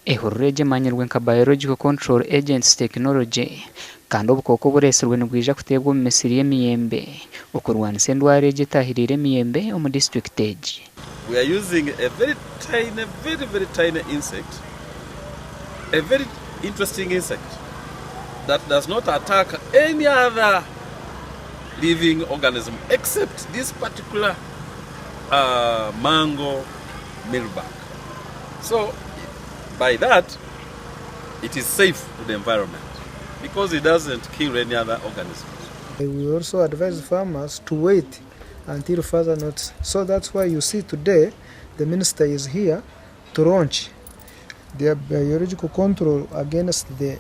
Ehururu egi emanyirwe nka Biological Control Agents Technology kandi obukooko obureetsirwe nibwija kuteebwa omu misiri y'emiyembe okurwanisa endwara egi etaahiriire emiyembe omu disiturikiti egi. We are using a very tiny, very very tiny insect, a very interesting insect that does not attack any other living organism except this particular mango mealybug. So by that it is safe to the environment because it doesn't kill any other organisms. We also advise farmers to wait until further notice. So that's why you see today the minister is here to launch the biological control against the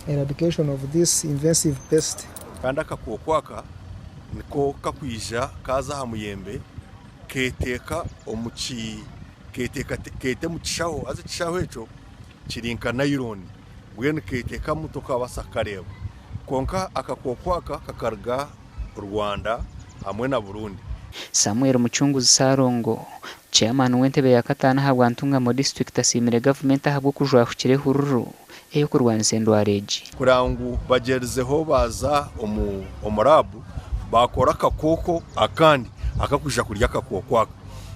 eradication of this invasive pest. Kandi akakooko aka niko kakwija kaaza aha muyembe keeteeka omu ki keeteeka keeta omu kishaho haza ekishaho ekyo kiri nka nayironi mbwenu keeteekamu tokabaasa kukareeba. Kwonka akakooko aka kakaruga Rwanda hamwe na Burundi. Samuel Mucunguzi Ssalongo, Chairman w'entebe ya kataano ahabwa Ntungamo disiturikiti asiimire gavumenti ahabw'okujwahukira ehururu ey'okurwanisa endwara egi. Kureba ngu bagyerizeho baaza omu laabu baakora akakooko akandi akakwija kurya akakooko aka.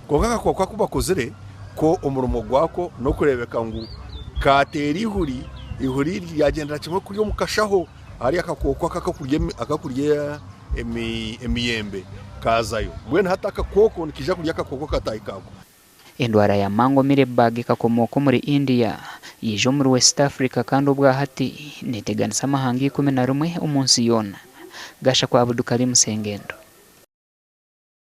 Kwonka akakooko aku bakozire ko omurimo gwako n'okureebeka ngu kaateera eihuri, eihuri eri ryagyendera kimwe kurya omu kashaho ahari akakooko aka akakurya emiyembe kaazayo. Mbwenu hati akakooko nikaija kurya akakooko kataahi kaako. Endwara ya Mango Mealybug ekakomooka omuri India, yaija omuri West Africa kandi obwahati neteganisa amahanga 11 omunsi yoona. Gashakwa Abdukarim Sengendo.